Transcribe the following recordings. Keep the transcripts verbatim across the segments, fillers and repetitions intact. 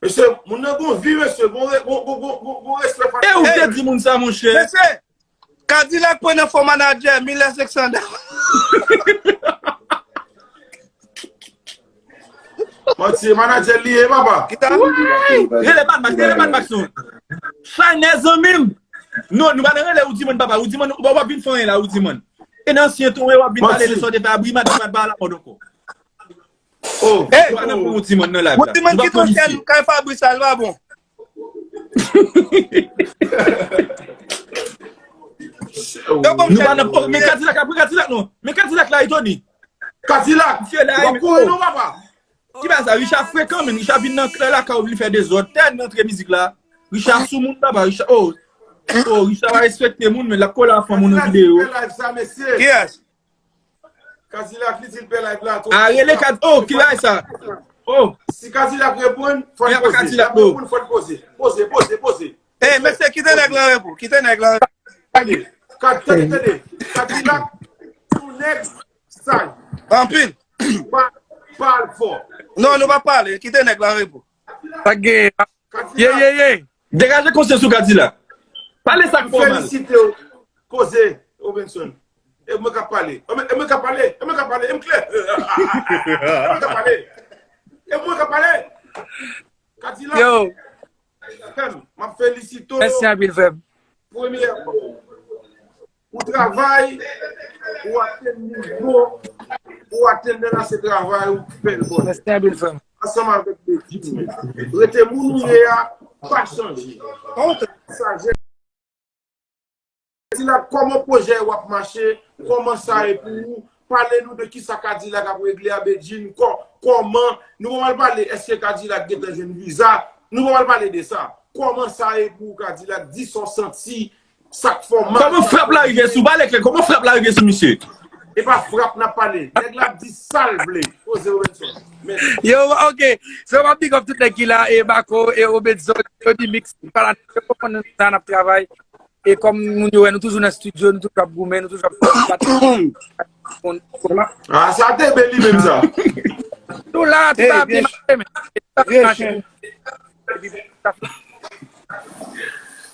Mesye, moun nan gon vi, mesye, gon, gon, gon, gon, gon, gon respè fanatik. E ou te di moun sa, monchè? Mesye, Kadilak pran nan fò manadjè, mil senk san dola. Manti, manadjè li ye, papa. Kita? Rele Mad Max, rele Mad Max non. Chinè zanmi m. Non, nou pa nan rele Rudiman papa. Rudiman, w ap vin fè anyen la, Rudiman. E nan ansyen ton, w ap vin pale de sa w te fè a Brimad, Brimad pa la mòd ankò. Oh, hey, nou pa nan pran Rudiman nan live la. Rudiman ki ton chèn kay Fabrice la, li pa bon. Nou pa nan pran, men Kadilak, apre Kadilak non. Men Kadilak la, Tony. Kadilak, misye la, w ap kore non, papa. Ki bagay sa, Richard frekan, men Richard vin nan kay lakay ou vin fè dezòd, tèt nan antre mizik la. Richard sou moun, papa, Richard, oh. Oh, Richard pa respekte moun, men l ap kole a fanm ou nan videyo. Kiyès? Kadilak, li di l pè live la, tou. A, rele Kad-, oh, ki bagay sa? Oh. Si Kadilak reponn, fò n poze. Kadilak, oh. Reponn, fò n poze. Poze, poze, poze. Ey, mesye, kite nèg lan repo. Kite nèg lan repo. Tande, Kad-, tande, tande. Kadilak, tou nèg saj. Anpil. Pa, pale fò. Non, nou pa pale. Kite nèg lan repo. Sa gen. Ye, ye, ye. Degaje konsyans ou, Kadilak. Pale sa k fè w mal. Felisite w. Koze, Robenson. E mwen k ap pale. E mwen, e mwen k ap pale. E mwen k ap pale. E m klè. E mwen k ap pale. E mwen k ap pale. Kadilak. Yo. Frè m, m ap felisite w. Mèsi anpil, frè m. Premyèman, ou travay, ou atenn nivo, ou atenn nan lase travay, ou fè l bòn. Mèsi anpil, frè m. Ansanm avèk Bedjine. Rete moun ou ye a, pa chanje. Sajès. Kadilak, kòman pwojè yo ap mache? Kòman sa ye pou ou? Pale nou de kisa Kadilak ap regle a Bedjine. Kò-, kòman? Nou pa pral pale èske Kadilak gentan jwenn viza. Nou pa pral pale de sa. Kòman sa ye pou ou, Kadilak? Di sa w santi, sa k fè w mal. Kòman frap la rive sou, pale klè, kòman frap la rive sou misye? E pa frap n ap pale. Nèg la ap di sa l vle. Poze Robenson. Mèsi. Yo, ok. So, m ap big up tout nèg ki la, e Bako, e Robenson, Jody Mix, Palantir, yo konprann sa n ap travay. E kòm moun yo wè, nou toujou nan estidyo, nou toujou ap goumen, nou toujou ap bat. Ah, sa te beli menm sa. Nou la, tout sa ap byen mache, men. Tout sa ap mache.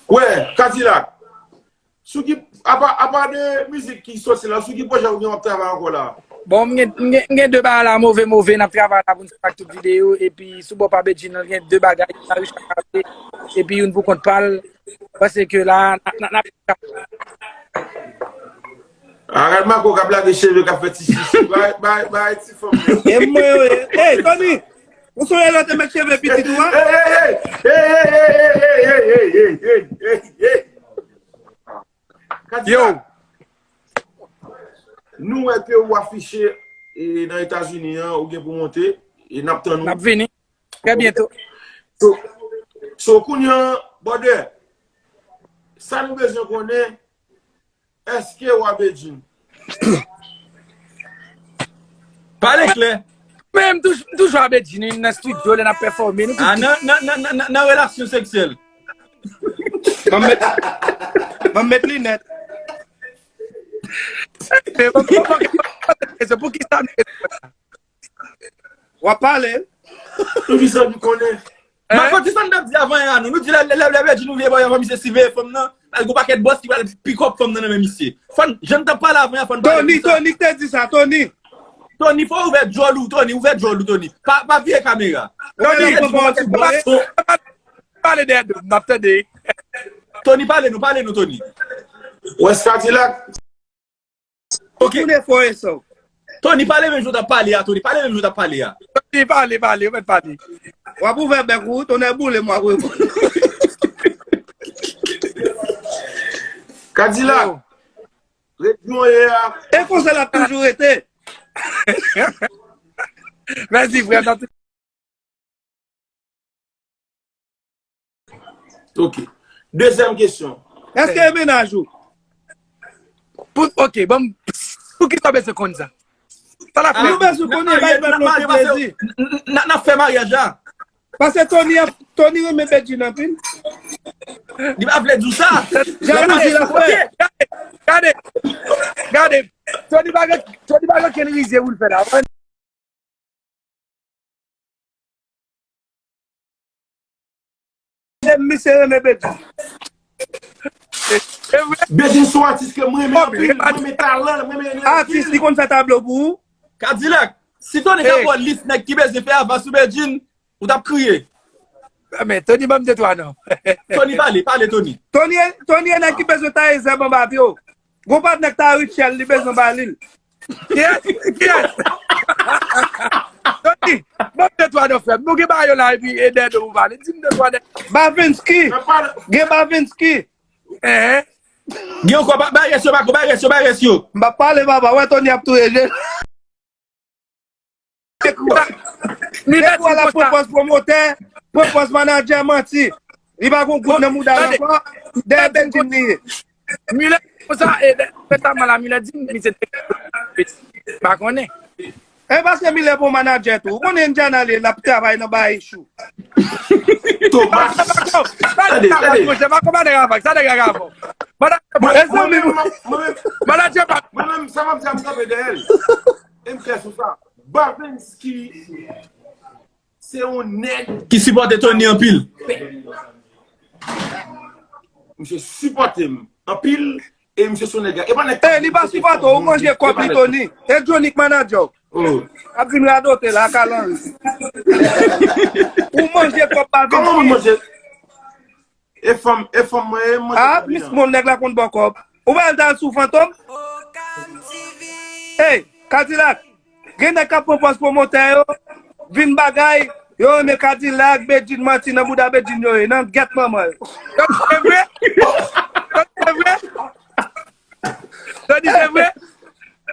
Wè, Kadilak. Sou ki, apa, apa de mizik ki soti la, sou ki pwojè ou gen w ap travay ankò la? Bon, m gen, m gen, m gen de bagay la, move, move, n ap travay la pou n fè ak tout videyo, epi sou bò pa Bedjine, gen de bagay, sa Richard Café, epi youn pou kont pa l, paske la, n ap, n ap, n ap. Arèt Mako k ap lage cheve, k ap fè ti sisi, bay, bay, bay, ti fanm. E mwen, wi. Hey, Tony, ou sonje lè w te met cheve pitit ou a? Hey, hey, hey, hey, hey, hey, hey, hey, hey, hey, hey, hey, hey, hey, hey, hey, hey, hey, hey. Kadilak, nou wè ke ou afiche, e, nan Etazini an, ou gen pou monte, e n ap tann ou. N ap vini. Trè byento. So, so kounye an, brother, sa nou bezwen konnen, èske w a Bedjine? Pale klè. Men m touj-, m toujou a Bedjine nan estidyo, lè n ap pèfòme, nou toujou. Ah, nan, nan, nan, nan, nan, nan relasyon seksyèl. Ban m met, ban m met linèt. Se pou ki sa m te fè sa? W ap pale. Poukisa nou konnen? Mako, di sa n t ap di avan yè a, nou. Nou di lè, lè, lè, lè Bedjine ouvri bò yo, fò misye siveye fanm nan. Paske gon pakèt bòs ki pral pick up fanm nan nan men misye. Fò n, jan n t ap pale avan yè a, fò n pale de sa. Tony, Tony ki te di sa, Tony. Tony, fò w ouvè djòl ou, Tony, ouvè djòl ou, Tony. Pa, pa vire kamera. Tony, pale dèyè do m, n ap tande. Tony, pale nou, pale nou, Tony. Wè, Kadilak. Ok. Tounen fò e sa w. Tony, pale menm jan w t ap pale a, Tony. Pale menm jan w t ap pale a. Tony, pale, pale, ou mèt pale. W ap ouvè bèk ou, tonnè boule m, w ap reponn. Kadilak. Yo. Ret jan w ye a. E konsa l ap toujou rete. Mèsi, frè m. Ok. Dezyèm kesyon. Èske e mennaj ou? Pou, ok, bon, poukisa w bezwen konn sa? Sa l ap fè? Nou bezwen konnen, bay pèp lan plezi. N, n, n, n ap fè maryaj la. Paske Tony, Tony renmen Bedjine anpil. Li pa vle di w sa. Jalouzi l ap fè. Gade, gade, gade. Tony pa gen, Tony pa gen okenn rizye pou l fè la. Misye renmen Bedjine. Bedjine se yon atis ke mwen renmen anpil, mwen renmen talan l, mwen renmen enèji l. Atis, li konn fè tablo pou ou. Kadilak, si Tony ta ba w lis nèg ki bezwen fè avans sou Bedjine, ou t ap kriye. Men Tony ban m de twa non. Tony pale, pale Tony. Tony, Tony e nèg ki bezwen taye zèb anba pye w. Gon patnè k ta Rutshelle, li bezwen ba li l. Kiyès? Kiyès? Tony, ban m de twa non frè m. Nou gen ba yo la epi e dèyè do pou pale. Di m de twa nèg. Bavinsky. Gen Bavinsky. Ehe. Gen ankò, ba rès yo, Marco, ba rès yo, ba rès yo. M p ap pale papa, wè Tony ap touye je. Depi w al ap pran pòz pwomotè, pran pòz manadjè, manti. Li pa gon goud nan mouda l ankò, dèyè Bedjine li ye. Mile, konsa, resaman la, Mile di m misye te pa konnen. E paske Mile bon manadjè tou. Ou konnen Indiana li ye, l ap travay nan Bayichou. Thomas. Tande, tande. Monchè, pa konpare avèk sa, nèg la avè w. Manadjè pa. Mwen menm, sa m ap di a m kanpe dèyè l. E m klè sou sa. Bavinsky se yon nèg ki sipòte Tony anpil. Misye sipòte m anpil e misye se yon nèg. E pa nèg. E li pa sipòte w, ou manje kòb li Tony. E Johnny k manadjè w. Ap vin radote la, kalanri. Ou manje kòb Bavinsky. Kòman moun manje? E fanm, e fanm mwen ye, mwen. Ah, Miss Mon, nèg la konn ba w kòb. Ou pa al ta sou Fantom? Hey, Kadilak, gen nèg k ap pran pòz pwomotè yo, vin bagay, yo renmen Kadilak, Bedjine, manti nan bouda Bedjine yo ye, nan gèt manman yo. Tony, se vre? Tony, se vre?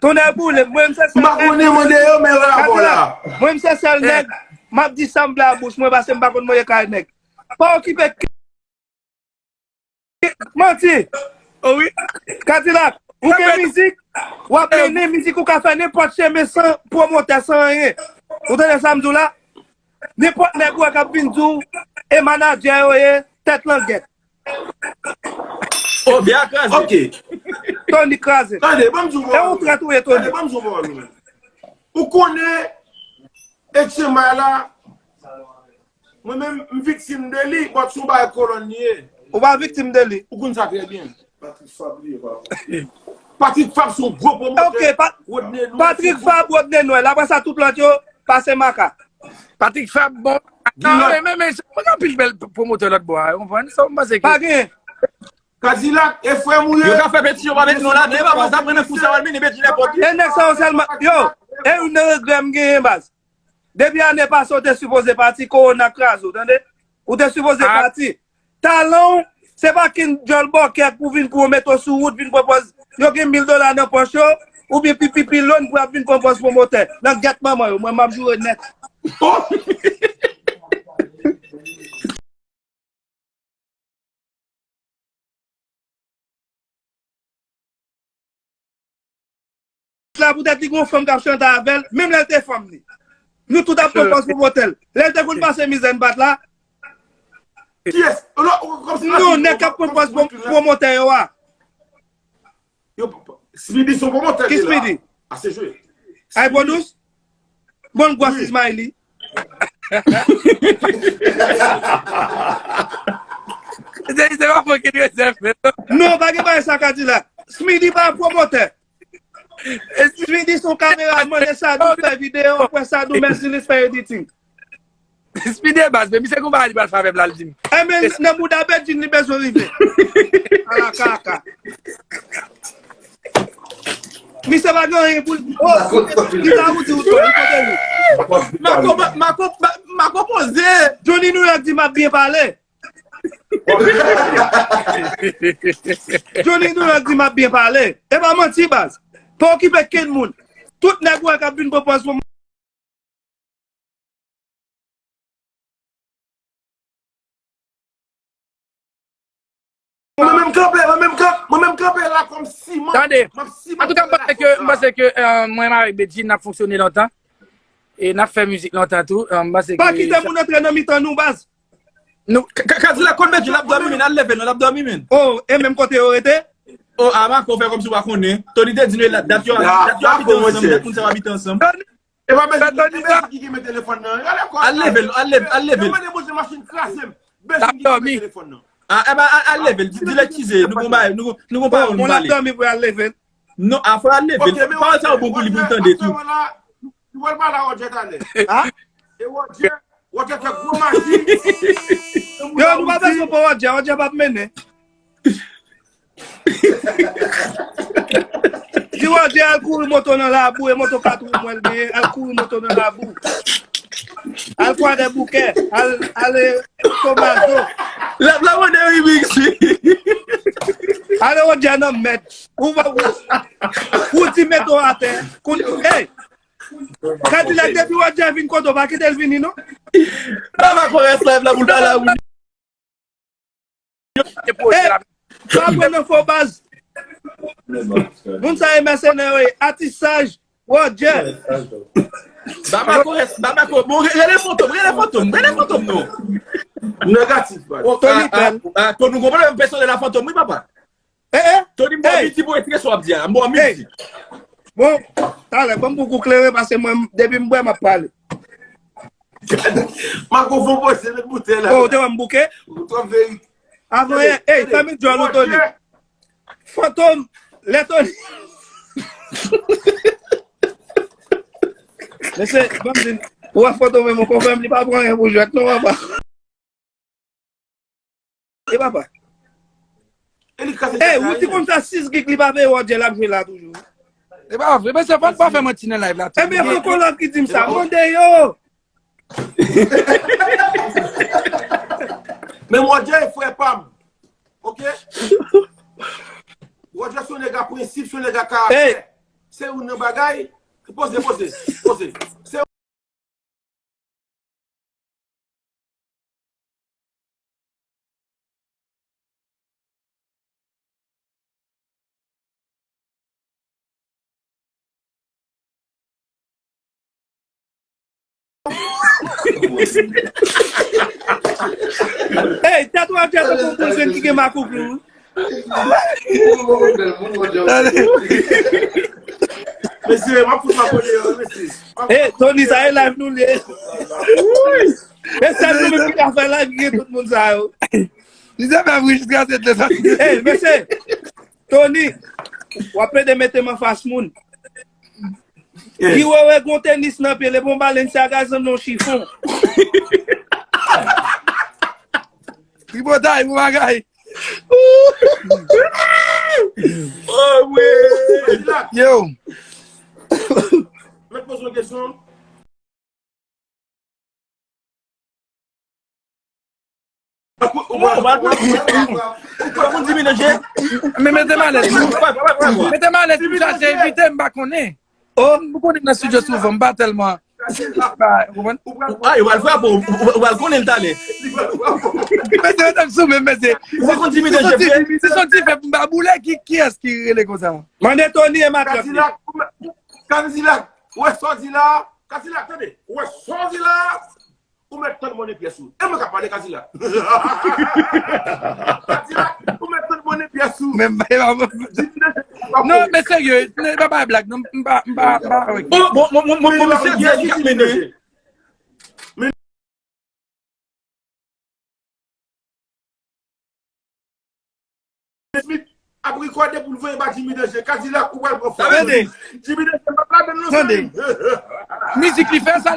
Tonnè boule, mwen m se sèl nèg. M pa konnen mande yo, men yo la bò la. Mwen m se sèl nèg, m ap di sa m vle a bouch mwen, paske m pa konn manje kay nèg. Pa okipe. Manti. Oh wi. Kadilak, ou gen mizik, w ap mennen mizik, ou ka fè nenpòt chemen san pwomotè, san anyen. Ou tande sa m di w la? Nenpòt nèg ou wè k ap vin di w e manadjè yo ye, tèt langèt. Oh, byen kraze. Ok. Tony kraze. Tande, ban m di w. E yon trèt ou ye, Tony. Tande, ban m di w pawòl mwen. Ou konnen, H M I la, mwen menm, m viktim de li, but se yon bagay kolòn li ye. Ou pa viktim de li. Ou konn sa trè byen. Patrick Fab li ye, papa. Patrick Fab se yon gwo pwomotè. Ok, Rodney Noir. Patrick Fab, Rodney Noir. Apre sa, tout lòt yo, pase maka. Patrick Fab, bon. Nan, men, men, men, mwen gen anpil bèl pwomotè lòt bò a, ou konprann? Sa, mwen panse ke. Pa gen. Kadilak, e frè m ou ye. Yo ka fè peti, yo pa meti nou ladan, e pa konsa, mwen nan kou sa, w al mennen peti nenpòt. E nèg sa yo sèlman, yo, e youn nan regrè m genyen, baz. Depi ane pase, w te sipoze pati, kowona kraze w, tande? Ou te sipoze pati. Talan w, se pa ken djòl bòkèt pou vin pou yo mete w sou wout, vin pran pòz. Yo gen mil dola nan pòch yo, oubyen pipi pilòn pou y ap vin pran pòz pwomotè. Nan gèt manman yo, mwen m ap joure nèt. La poutèt li gon fanm k ap chante avè l, menm lè l te fanm li. Nou tout ap pran pòz pwomotè l. Lè l te konn pase mizè n bat la. Kiyès? Non, nèg k ap pran pòz pwomotè yo a. Yo, Speedy se yon pwomotè ki la. Ki Speedy? Ase jwe. Ay Produce? Bon, gwòs Ismaili. Se pa mwen ki dwe sèf men. Non, pa gen bagay sa Kadilak. Speedy pa pwomotè. Speedy se yon kameraman, e Sadou fè videyo, apre Sadou mèsi li fè editing. Speedy e baz, men misye gon bagay li pral fè avè m la, l di m. Enben, nan bouda Bedjine li bezwen rive. Ala kaka. Misye pa gen anyen pou l. Oh, li ta ou di ou to, li kote li. Mako, mako, mako poze. Johnny New York di m ap byen pale. Johnny New York di m ap byen pale. E pa manti, baz. Pa okipe kenn moun. Tout nèg ou wè k ap vin pran pòz pou Mwen menm kanpe, mwen menm kanpe, mwen menm kanpe la kòm siman. Tande. M ap siman. Antouka, m panse ke, m panse ke, euh, mwen menm avèk Bedjine n ap fonksyone lontan. E n ap fè mizik lontan tou. M panse ke... Pa kite moun antre nan mitan nou, baz. Nou, K-, K-, Kadilak konn mete l ap dòmi, men al leve l, non, l ap dòmi, men. Oh, e menm kote yo rete? Oh, a Mako fè kòmsi w pa konnen. Tony te di nou dat yo, dat yo abite ansanm, dat moun sa yo abite ansanm. E pa Benjin, e Benjin ki gen men telefòn nan. Al leve l, al leve, al leve l. Yo mande Bondye machin kraze m. Benjin ki gen men telefòn nan. Ah, e ben, al, al leve l, di, di l eskize, nou gon bagay, nou, nou gon pawòl nou pale. Bon, moun ap dòmi pou al leve l. Non, a fò al leve l. Pawòl sa yo bon pou li pou l tande tou. Ou pral pale a Roger talè. Ha? E Roger, Roger fè gwo maji. Yo, nou pa bezwen pran Roger, Roger p ap mennen. Di Roger al kouri moto nan labou, e moto kat wou mwen l genyen, al kouri moto nan labou. Al Kwadèboukè, al, al, eh, Tomazo. L ap la mande remix. Ale Roger nan mèd. Ou pa, ou, ou di mete w atè. Koun-, hey! Kadilak depi Roger vin kote w, pa kite l vini, non. Baba Korès live la pou l pale a moun. Hey! Pa pran nan fo baz. Moun sa e mèsenè yo ye. Atis saj. Roger. Baba Korès, Baba Korès. Bon, re-, rele Fantom, rele Fantom, rele Fantom, non. Negatif, baz. Tony Pèl. Ah, ah, ah, Tony, ou konprann pèsonèl la Fantom, wi, papa. Eh, eh. Tony, m bò midi pou etre sa w ap di a. M bò midi. Bon, talè, ban m bouk ou klere, paske mwen, depi m bwè, m ap pale. Mako fon poze, met boutèy la. Oh, ou te wè m bouke? Ou twò veri. Avan yè, hey, fè mi djòl ou, Tony. Fantom, lè Tony. Mesye, ban m di n, ou wè Fantom e mon konfèm, li pa pran anyen pou jwèt, non, papa. E papa. E li kraze... Hey, ou di konsa sis gig li pa peye Roger l ap jwe la toujou. E pa vre, mesye, fò n pa fè manti nan live la tou. Ebyen, fò Kolòv ki di m sa. Mande yo. Men Roger e frè pa m. Oke? Roger se yon nèg a prensip, se yon nèg a karaktè. Hey. Se youn nan bagay. Poze, poze, poze. Se Hey, tatouaj a tankou yon boul grenn ki gen makout wi. Mesye, m ap fout m abone yo, mesye. Hey, Tony, sa e live nou li ye. E sèl nou menm ki ka fè live ki gen tout moun sa yo. Li se fè vre jiska sèt lè sa. Hey, mesye. Tony, w ap plede mete m anfas moun. Guy Wewe gon tenis nan pye l, epi yon Balenciaga sanble yon chifon. Tripotay, bon bagay. Oh, wi. Yo. Mèt poze yon kesyon. Ou pa konn Jimmy Danger? Men mete m alèz. Mete m alèz pou chache envite, m pa konnen. Oh, m konnen nan estidyo souvan, m pa tèlman. Ou konprann? Ah, ou pral frape, ou, ou, ou pral konnen l talè. Mesye, mete m sou men, mesye. Ou pa konn Jimmy Danger, frè? Se son ti fè m pa boule, ki, kiyès ki rele konsa? Mande Tony e Matlòt li. Kadilak, ou mè-, Kadilak, ou wè sa w di la? Kadilak, tande, ou wè sa w di la? Ou mèt tann monnen pyès ou. E mwen k ap pale, Kadilak. Kadilak, ou mèt tann monnen pyès ou. Men, men, men. Non, men serye, men pa bay blag, non, m pa, m pa, m pa avèk. Bon, bon, bon, bon, bon, bon, se Dieu ki ap mennen. Smith ap rekòde pou l voye ba Jimmy Danger. Kadilak, ou pral pran fòs. Jimmy Danger p ap ladann non, zanmi m. Mizik li fè sa,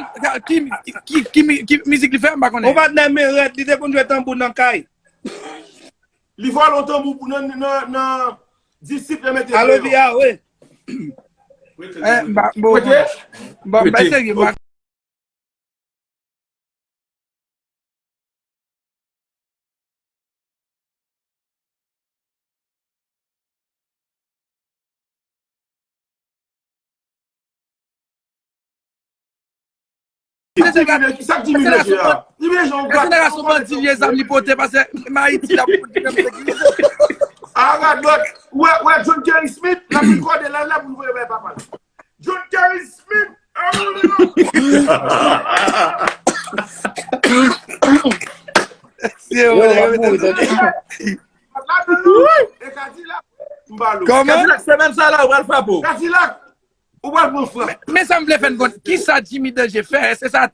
ki, ki, ki, ki, ki mizik li fè, m pa konnen. On patnè men rèd, li te konn jwe tanbou nan kay. Li vòlè yon tanbou pou nan, nan, nan disip nan mete. Alo, Via, wi. Eh, m pa, bon, bon, m pa serye, m pa Sa k Jimmy Danger a? Jimmy Danger yon gad. Jan bandi vye zam li pote, paske m Ayiti la pou di m sekirize. A radòt, ou wè, ou wè John Kerry Smith, l ap rekòde la, la pou l voye bay papa l. John Kerry Smith, Se yo, w ap mouri, tande. Kòman? Kadilak, semèn sa la, ou pral frape w. Kadilak, ou pral pran frap. Men, men sa m vle fè n konn, kisa Jimmy Danger fè? Èske sa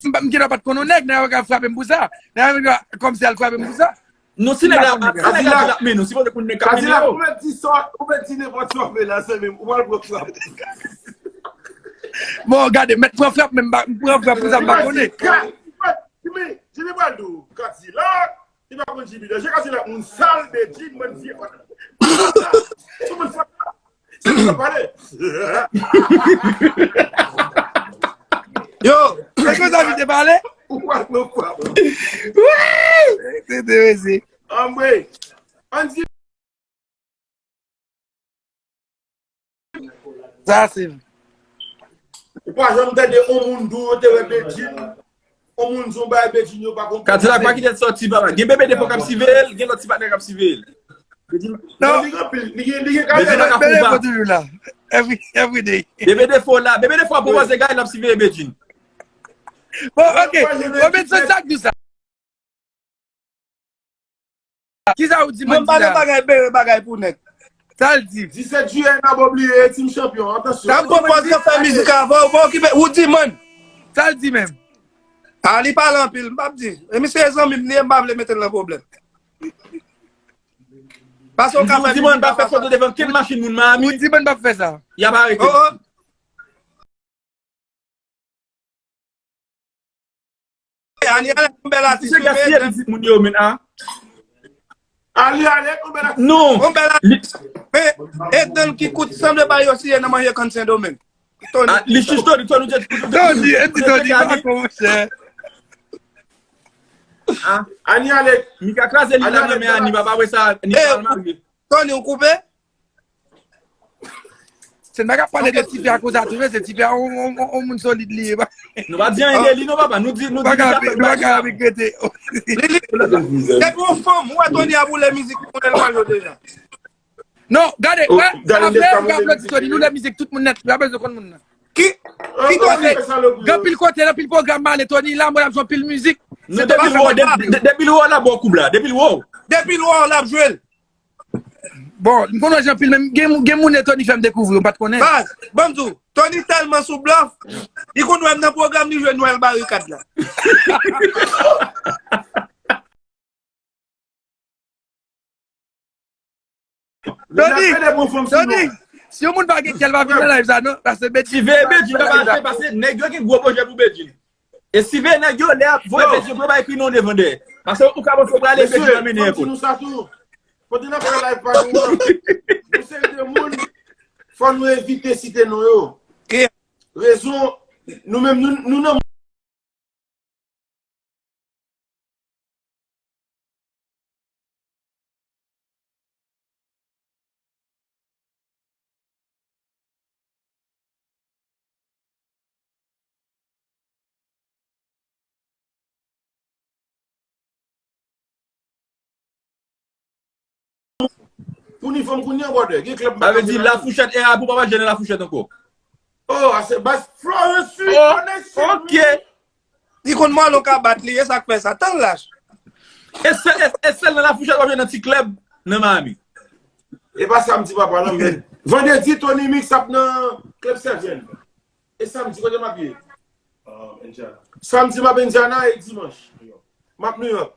M pa, m gentan pa t konn yon nèg, nèg la pa ka frape m pou sa. Nèg la menm kòmsi al frape m pou sa. Non, si nèg la, si nèg la ap mennen w, si w te konn nèg k ap mennen w. Kadilak, ou mèt di sa, ou mèt di nenpòt sa w vle la, zanmi m, ou pral pran frap. Bon, gade, mèt pran frap, men m pa, m pran frap pou sa, m pa konnen. Jimmy, Jimmy pral di w, Kadilak, li pa konn Jimmy Danger, Kadilak moun sal, Bedjine, moun vye kòt. Sou moun fòt. Se pou sa pale. Yo, se konsa li te pale? Ou pa pran frap. Wi! Se te resi. Anmwey. Ann di. Sa se. Ou pa janm tande yon moun di w yo te wè Bedjine. Yon moun di w bay Bedjine yo pa konprann. Kadilak pa kite l sòti, papa. Gen Bebe Defo k ap siveye l, gen lòt ti patnè k ap siveye l. Bedjine, non, li gen anpil, li gen, li gen kamera. Bebe Defo toujou la. Every, every day. Bebe Defo la. Bebe Defo ap pwopoze gay, l ap siveye Bedjine. Bon, ok. Bon, men sa k di sa. Kisa ou di, man? Mwen m pale bagay bere bagay pou nèg. Sa l di? Disèt jiyè, n ap bliye, Team Champion. Atansyon. Sa m pwopòze fè mizik avè w, pa okipe, ou di, man. Sa l di menm? A, li pale anpil, m p ap di. E misye e zanmi m, li ye, m pa vle mete l nan pwoblèm. Paske w ka fè mizik, man, pa fè foto devan kenn machin moun Miami. Ou di, man, pa fè sa. Y ap arete. Oh, oh. Aniel, yon bèl atis, wi, men Ednan. Moun yo, men, a. Aniel, yon bèl atis. Non. Yon bèl atis. Men, Ednan ki kout sanble ba yo siye nan manje kann Sendomeng. Tony. Ah, li chich Tony, Tony, Tony, Tony, Tony, Tony, pa kon monchè. Ah, Ani Alek. Mika kraze li nan men Ani, papa, wè sa, Ani pa marye. Tony, ou koupe? Se n pa ka pale de tifi akoz a tou, se tifi a on, on, on, on moun solid li ye, ba. Nou pa di anyen de li, non, papa. Nou di, nou di li ka fè bagay. Li, li, depi yon fanm, ou wè Tony ap woule mizik, li konnen l mal yo deja. Non, gade, wè, apre, m ka aplodi Tony, nou lè mizik, tout moun nèt, nou pa bezwen konn moun nan. Ki, ki Tony? Gen anpil kote, anpil pwogram m ale, Tony la, mwen ap jwe anpil mizik. Non, depi l wè, depi l wè w la, bon koub la, depi l wè w. Depi l wè w la, ap jwe l. Bon, m konn wè Jean Pil, men gen, gen moun Tony fè m dekouvri, m pa t konnen. Baz, ban m di w, Tony tèlman sou blòf, li konn wè m nan pwogram, li jwe Nwèl Barikad la. Tony, Tony, si yon moun pa gen kè, l pa vin nan live sa, non, paske Bedjine. Siveye Bedjine pa mache, paske nèg yo gen gwo pwojè pou Bedjine. E siveye nèg yo, lè y ap voye Bedjine, pou yo pa ekri non devan dèyè. Paske ou ka panse w prale, Bedjine ap mennen enpòt. Pandan n ap fè live pa nou an, yon seri de moun, fò nou evite site non yo. Rezon, nou menm, nou, nou nan Pou nivo m kounye a, brother, gen klèb m pa kanpe nan. Sa vle di Lafouchèt, e a pou papa Jèn nan Lafouchèt ankò. Oh, a se baz Florence, wi, konnen si, wi. Li konn mòlon ka bat li, e sa k fè sa. Tann lach. E sèl, e, e sèl nan Lafouchèt w ap jwe nan ti klèb nan Miami. E pa samdi papa non, men. Vandredi, Tony Mix ap nan Club Seven. E samdi, kote m ap ye? Samdi, m ap Indiana e dimanch. M ap New York.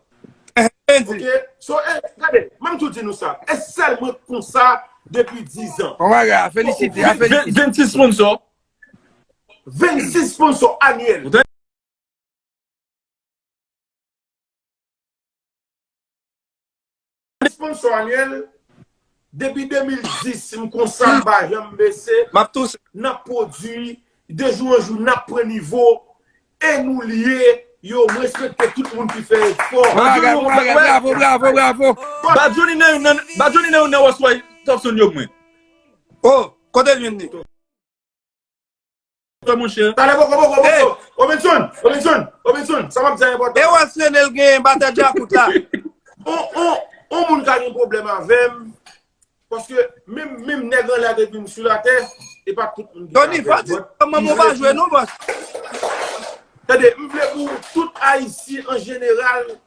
Ok? So, eh, gade, mwen m tou di nou sa. E sèl mwen konsa depi diz an. Bon bagay, a felisite, a felisite. Vennsis sponsor. Vennsis sponsor anyèl. Sponsor anyèl, depi de mil dis, m konsa, m pa janm bese. M ap touse. N ap pwodui, de jou an jou, n ap pran nivo. E nou l ye, yo, m respekte tout moun ki fè efò. Bravo, bravo, bravo, bravo. Ba Johnny nan, nan, ba Johnny nan, nan Westway Thompson yo mwen. Oh, kote l vin li? Monchè. Talè, poko, poko, poko. Robinson, Robinson, Robinson, sa m ap di a enpòtan. E w ap sene l genyen batè djakout la. On, on, on moun ka gen pwoblèm avè m, paske menm, menm nèg anlè a te vin sou latè, e pa tout moun ki ka fè l. Tony, fò di kòman ou pa jwe non, bòs. Tande, m vle pou tout Ayisyen an jeneral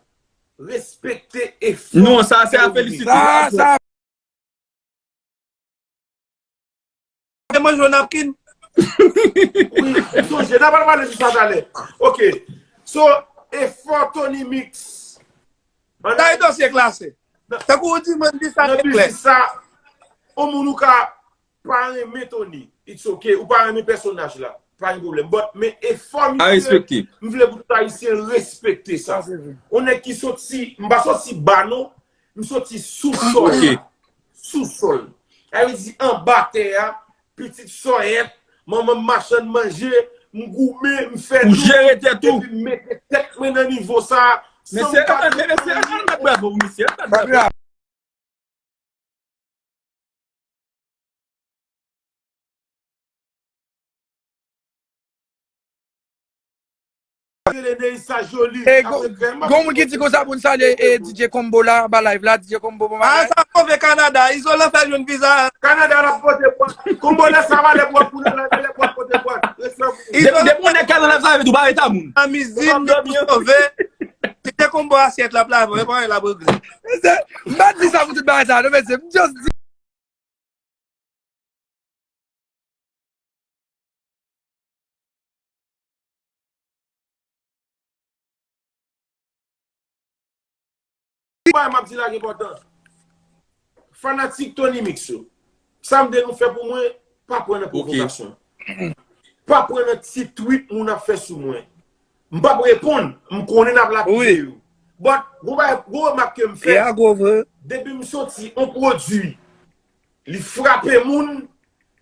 respekte efò. Non, sa se a felisite. Sa, sa. Te manje yon napkin. Wi, m sonje, n a pral pale sou sa talè. Ok. So, efò Tony Mix. Sa e dosye klase. Tankou ou di, mwen di sa nan te klè. Biznis sa, yon moun ou ka pa renmen Tony. It's ok. Ou pa renmen pèsonaj la. Pa gen pwoblèm. But, men efò misye, m vle pou tout Ayisyen respekte sa. Yon nèg ki soti, m pa soti ba non, m soti sou sòl. Ok. Sou sòl. Sa vle di anba tè a, pitit sòyèt, manman m machann manje, m goumen, m fè dlo, epi m mete tèt mwen nan nivo sa, san m pa gen anyen. Mesye, ann bat bravo pou misye, ann bat bravo. Rele Neïsa Jolie. E, gon moun ki di konsa pou n salye, e, D J Combo la, anba live la, D J Combo, bon bagay. A, sa move Kanada, Izolan fè l jwenn viza. Kanada l ap pote bwat. Combo lè sa va lè bwat pou lè, lè bwat pote bwat. Respè pou ou. Depi yon nèg ka nan live sa, tou pa reta moun. Amizin, nou sove. Kite Combo asyèt la, pla, e pa l ap regle. M pa di sa pou tout bagay sa, non, mesye, m just di. Bagay m ap di la ki enpòtan. Fanatik Tony Mix yo. Sa m de nou fè pou mwen, pa pran nan pwovokasyon. Pa pran nan ti tweet moun ap fè sou mwen. M p ap reponn, m konnen n ap lapide yo. But, gwo bagay, gwo remak ke m fè, depi m soti yon pwodui, li frape moun,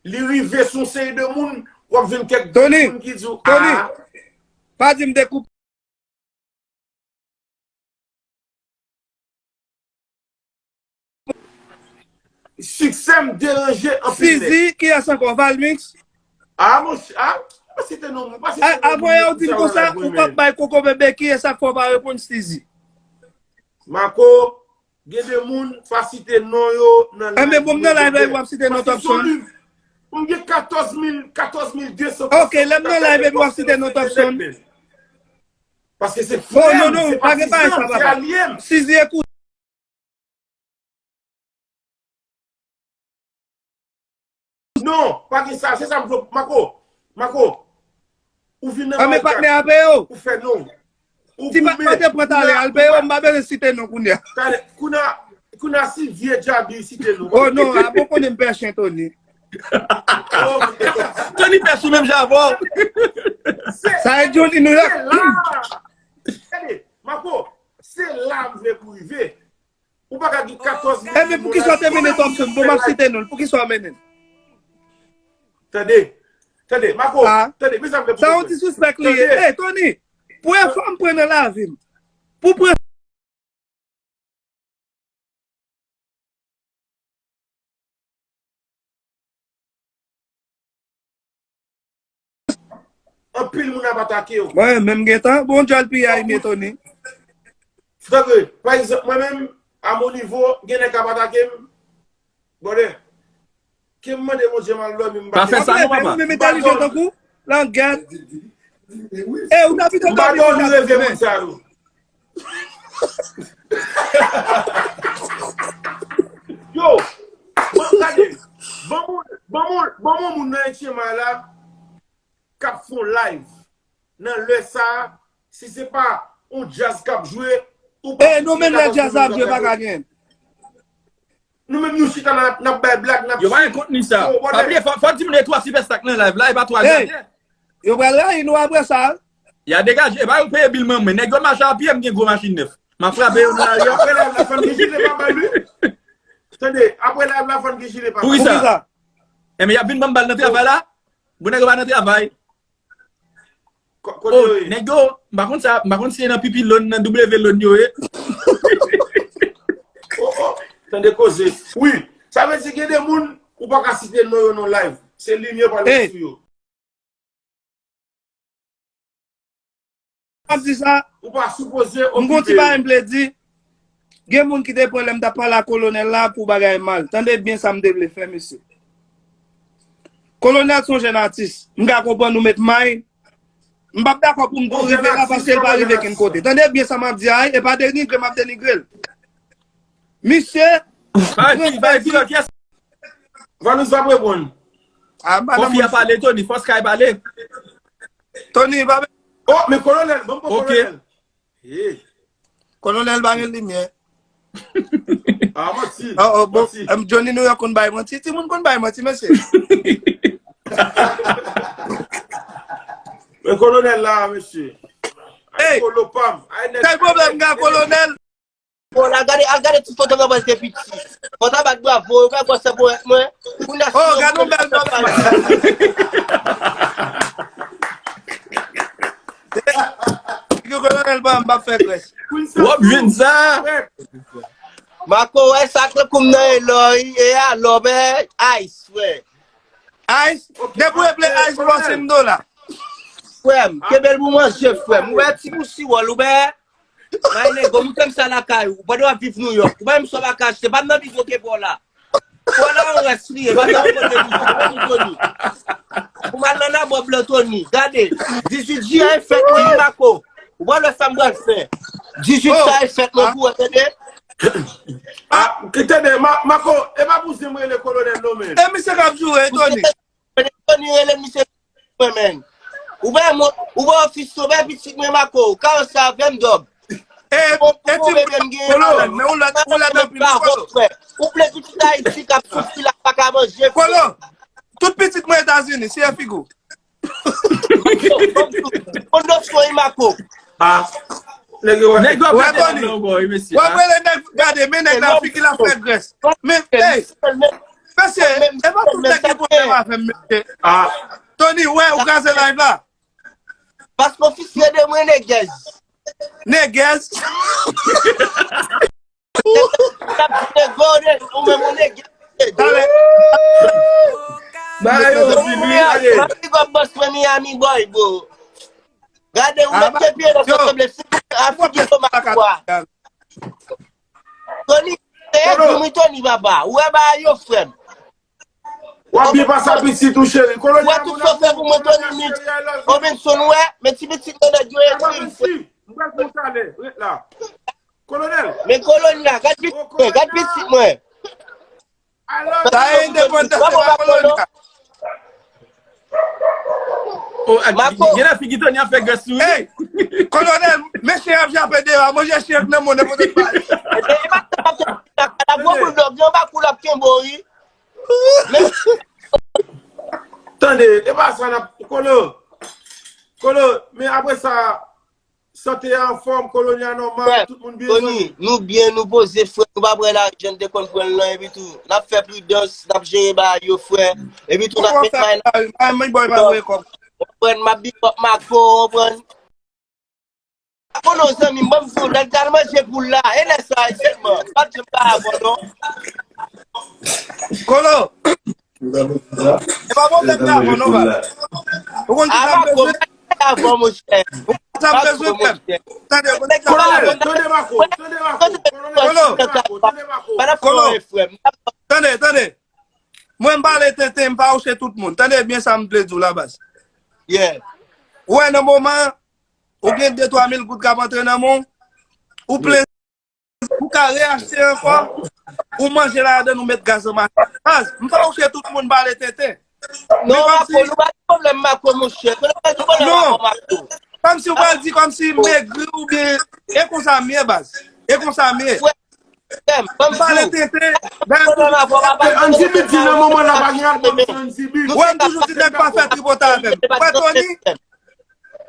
li rive sou yon seri de moun, w ap jwenn kèk moun ki di w, Tony, pa di m te koupe. Siksè m deranje anpil nèg. Sizi, kiyès ankò? Valmix? A, monchè, a, pa site non, pa site non. Avan yè ou di m konsa, ou p ap bay Koko Bebe, kiyès ak fè w pa reponn Sizi? Marco, gen de moun, pa site non yo nan live. Enben, bon, m nan live la, w ap site non Topson. M gen katòz mil, katòz mil de san. Ok, lè m nan live epi w ap site non Topson. Paske se frè m, se patizan m, se alye m. Sizi, ekoute. Non, pa gen sa, se sa m vle, Marco, Marco, ou vin nan Marekaj, ou fè non. Ti patnè te pran talè, al peye yo, m pa bezwen site non kounye a. Talè, kounye a, kounye a si vye Djabi site non. Oh non, a bon konnen m pè chen Tony. Tony pè sou menm jan avè w. Sa e Johnny New York. Se la. Gade, Marco, se la m vle pou rive. Ou pa ka gen katòz mil moun. Enben, poukisa w te mennen Topson? Bon, m ap site non l. Poukisa w mennen l? Tande. Tande, Marco. Tande, men sa m vle pou ou konprann. Sa yon disrespect li ye. Ey, Tony, pou efò m pran nan lavi m, pou pran Anpil moun ap atake w. Mwen menm gentan, bon, djòl piyay m ye Tony. Frè, pa egzanp, mwen menm, a mon nivo, gen nèg k ap atake m. Brother, ke m mande Bondye m al dòmi, m pa fè sa non, papa. Ou menm entèlijan tankou langèt. E, ou ta pito dòmi, ou ta dòmi. Yo, bon, gade, bon moun, bon moun, bon moun nan H M I la k ap fè yon live nan lè sa a, si se pa yon djaz k ap jwe, ou pa... E, nou menm lè djaz la ap jwe, pa ka gen. Nou menm nou chita n ap, n ap bay blag, n ap... Yo pa gen kontni sa. Pa bliye, fò, fò di moun e twa sipèsta k nan live la, e pa twa djazè. Yo pral rayi nou apre sa. Y a degaje, e pa yo peye bil mwen, mwen. Nèg yo mache a pye, m gen gwo machin nèf. M ap frape yo nan lari a. Apre live la, fann gen jile pa bal, wi. Tande, apre live la, fann gen jile pa bal. Poukisa? Poukisa? Enben, y ap vin ban m bal nan travay la? Bon, nèg yo pa nan travay. Kote yo ye? Nèg yo, m pa konn sa, m pa konn si se nan Pipi Lòn, nan W Lòn yo ye. Oh, oh, tande koze. Wi, sa vle di gen de moun, ou pa ka site non yo nan live. Se limyè pral sou yo. ap di sa, ou pa sipoze okipe yo. M gon ti bagay m vle di. Gen moun ki te pran lè m t ap pale a kolonèl la pou bagay mal. Tande byen sa m te vle fè, mesye. Kolonèl se yon jèn atis. M ka konprann ou met may. M p ap dakò pou m tou rive la paske l pa rive kenn kote. Tande byen sa m ap di a, e pa denigre m ap denigre l. Misye. Bay fi, bay fi, kiyès? Vanus va reponn. Fò fi a pale, Tony. Fò Sky pale. Tony, pa. Oh, men kolonèl, ban m pran kolonèl. Kolonèl pa gen limyè. Ah, manti. Oh, oh, bon, Johnny New York konn bay manti. Timoun konn bay manti, mesye. Men kolonèl la, mesye. Hey, kolo pam. Kèl pwoblèm gen kolonèl? Bon, al gade, al gade ti foto nan mwen te piti. Fò ta bat bravo, yo pa gwòs pou mwen. Pou nasyon. Oh, gade yon bèl nòm. Figi kolonèl pa m ap fè grès. W ap jwenn sa. Mako, wè sa k koum nan e lò, e alò, men, ice, frè. Ice, depi w vle ice, w ap se m dola. Frè m, kenbe l pou manje, frè m. Ou wè ti bouch siwòl, ou wè. May nego, m tann sa lakay ou. Pandan w ap viv Nouyòk, ou pa menm sa w pa ka achte. Pa m nan bizo ke pò la. Pò la an rès li ye, pa nan kote li, pa nan kote li. Ou mal nan nabò blan Tony. Gade, dizuit jiyen e fèt mwen, wi Mako. Ou pa wè sa m pral fè. Dizuit sa e fèt mwen pou wè, tande. Ah, tande, Mako, e pa pou zen m rele kolonèl non men. E misye k ap joure, Tony. Tony rele misye mwen menm. Ou pa mwen, ou pa ofis yo, bay pitit mwen Mako, karans sa avè m dòb. E, e ti bebe m gen. Kolo, men ou lòt, ou lòt anpil, wi, Kolo. Ou ple pitit Ayiti k ap soufri la, pa ka manje. Kolo, tout pitit mwen Etazini, si e figi w. Konn dosyo e Mako. Ah. Nèg yo ap gade nan bò, wi, mesye. W ap rele nèg, gade, men nèg la figi la fè grès. Men, hey, mesye, e pa tout nèg ki pwoblèm avè m, mesye. Ah. Tony, wè, ou kraze live la. Paske w fisye de mwen, negèz. Negèz? Ou menm ou negèz. Talè. Ba yo, Jimmy, ale. Mwen big up boss mwen Miami boy, bro. Gade, ou met ke pye nan sa sanble si a figi to makwa. Tony, se egri mwen Tony, papa. Ou wè ba yo, frè m. W ap byen pase a pitit ou, cheri. Kolonèl, tout sa w fè pou mwen, Tony Mix. Robinson, ou wè, men ti pitit mwen nèg yo ekri m, frè. M pral pou talè, ret la. Kolonèl. Men kolonèl la, gad pitit mwen, gad pitit mwen. Sa e endepandans, se pa kolonèl. Gen la figi Tony ap fè grès sou li. Hey, kolonèl, men chen ap jape deyò a, manje chen ak nan mwen nenpòt pa. La gwo boul dòg, yon bakou l ap kenbe w, wi. Tande, e pa sa n ap, Kolo. Kolo, men apre sa, sante a anfòm, koloni a nòmal, tout moun byen. Tony, nou byen, nou poze, frè, nou pa pran lajan, n te konn pran l lan, epi tou, n ap fè pridans, n ap jere bagay yo, frè. Epi tou, n ap met may nan. Konprann, m ap big up Mako, konprann. Kono zanmi m, ban m di w, nèg t al manje poul la. E lè sa a sèlman. Pa t janm pa avè w non. Kolo. E pa pwoblèm nan avè w non, baz. Ou konn kisa m bezwen? Avè w, monchè. Ou konn kisa m bezwen, frè m? Tande, ou konn kisa m bezwen? Tande, Mako. Tande, Mako. Kolonèl, tande, Mako. Tande, Mako. Tande, Mako. Kolo. Tande, tande. Mwen, m pale tenten, m pa wouche tout moun. Tande byen sa m vle di w la, baz. Yeah. Ou wè, nan moman, ou gen de twa mil goud k ap antre nan men w, ou plen, ou ka reyachte ankò, ou manje ladan, ou met gaz nan machin. Baz, m pa wouche tout moun pale tenten. Non, Mako, nou pa gen pwoblèm, Mako, monchè. Kolonèl, nou pa gen pwoblèm, Mako. Kòmsi ou pral di, kòmsi m egri oubyen, e konsa m ye, baz. E konsa m ye. Frè, M pale tenten. Ann di Beat di nan moman la pa gen albòm san Ann di Beat. Wè m toujou di nèg pa fè tripotay avè m. Wè Tony?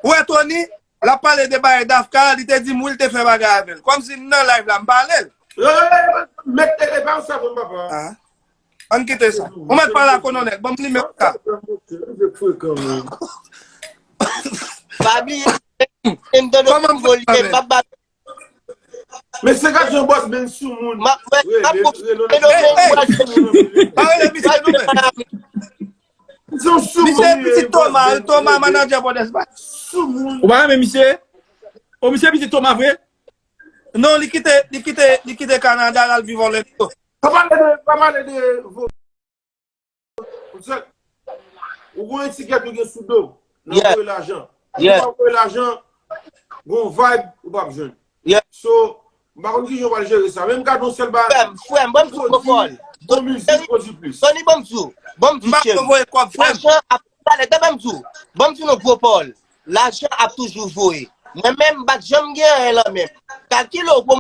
Wè Tony? L ap pale de bagay Dafka, li te di m wi l te fè bagay avè l. Kòmsi m nan live la, m pale l. Mèt e pa sa bon papa. Ann kite sa. Ou mèt pale a kolonèl. Ban m nimewo sa. Pa bliye, m tande m volye, m ap bat. Mesye gad yon bòs ben sou moun. Pa rele misye non men. Misye pitit Toma, Toma manadjè Pòdèspè. Sou moun. Ou pa renmen misye? O, misye pitit Toma vre? Non, li kite, li kite, li kite Kanada, l al viv Orlando. Pa pale de, pa pale de vo-, ou gen yon etikèt ou gen sou do. Nan voye lajan. Si ou pa voye lajan, gon vibe ou p ap jwenn. So, m pa konn kijan w pral jere sa. Men m ka di yon sèl bagay. Frè m, frè m, ban m di w gwo pawòl. Bon mizik, pwodui plis. Tony, ban m di w. Ban m di w, cheri. M pa voye kòb, frè m. Lajan ap, talè, ban m di w. Ban m di w non gwo pawòl. Lajan ap toujou voye. Mwen menm, m pa t janm gen anyen lan men m. Kalkile w pou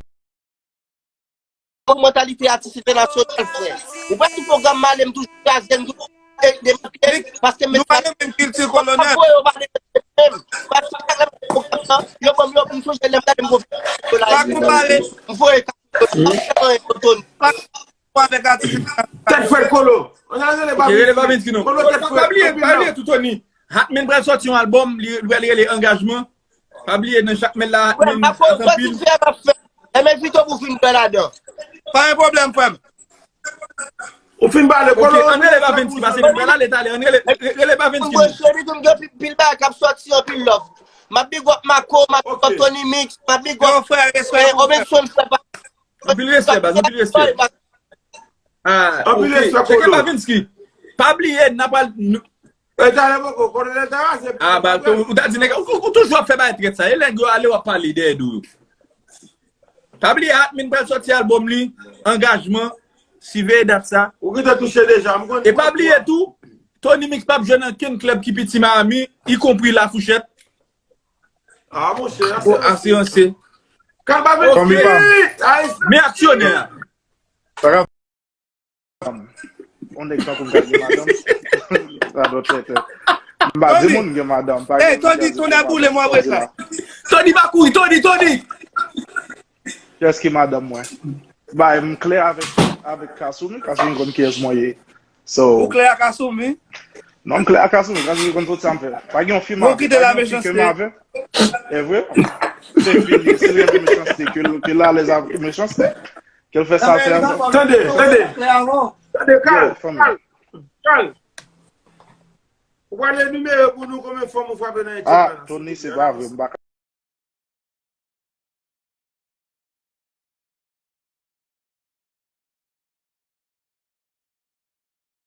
Bon, mantalite atis entènasyonal, frè. Ou pa sou pwogram m ale, m toujou kraze, m toujou demantle, paske m met pa nan menm kilti kolonèl. Yo ban m yo, m sonje lè m gade m gon fè la. M voye pa avèk atis. Tèt frèt Kolo. Rele Babinski non. Kolo tèt frèt. Pa bliye, pa bliye tou, Tony. Hatmin pral sòti yon albòm, li pral rele Angajman. Pa bliye nan chak men la, Hatmin ap anpil. Lè m envite w pou vin pran ladan. Pa gen pwoblèm, frè m. Ou fin pale, Kolo. Ann rele Babinski, pase vin pran la, leta ale, ann rele, rele Babinski. Mwen cheri, m gen pil bagay k ap sòti, anpil love. M ap big up Mako, m ap big up Tony Mix, m ap big up Robinson, frè pa. Anpil respè, baz, anpil respè. Ah, anpil respè, Kolo. Cheke Babinski. Pa bliye, n ap al. E talè poko, Kolo lè ta se. Ah, ba, ou ta di nèg, ou, ou toujou ap fè bagay trèt sa. E nèg yo ale w ap pale dèyè do yo. Pa bliye, Hatmin pral sòti albòm li, Angajman, siveye dat sa. Ou gentan touche deja, m konn. E pa bliye tou, Tony Mix p ap jwe nan kenn klèb ki piti Miami, ikonpri La Fourchette. Ah, monchè, ase ranse. Kalba venntuit! Men aksyonè a. Yon nèg tankou m ka gen madanm. Sa dwe tèt. M pa di moun gen madanm, pa gen moun ki gen madanm. Tony, Tony ap boule mwen apre sa. Tony pa kouri, Tony, Tony! Kiyès ki madanm mwen? Bay, m klè avèk, avèk Kasumi, Kasumi konn kiyès mwen ye. So, ou klè ak Kasumi? Non, m klè ak Kasumi, Kasumi konn tout sa m fè. Pa gen yon fi m avè, pa gen yon fi ke m avè. E vre? Se fini, si l renmen mechanste, ke l, ke l alèz avèk mechanste. Ke l fè sa l fè avè. Tande, tande. Tande, Kal, Kal, Kal. Ou pale nimewo pou nou, konbyen fanm ou frape nan etid la? Ah, Tony, se pa vre, m pa ka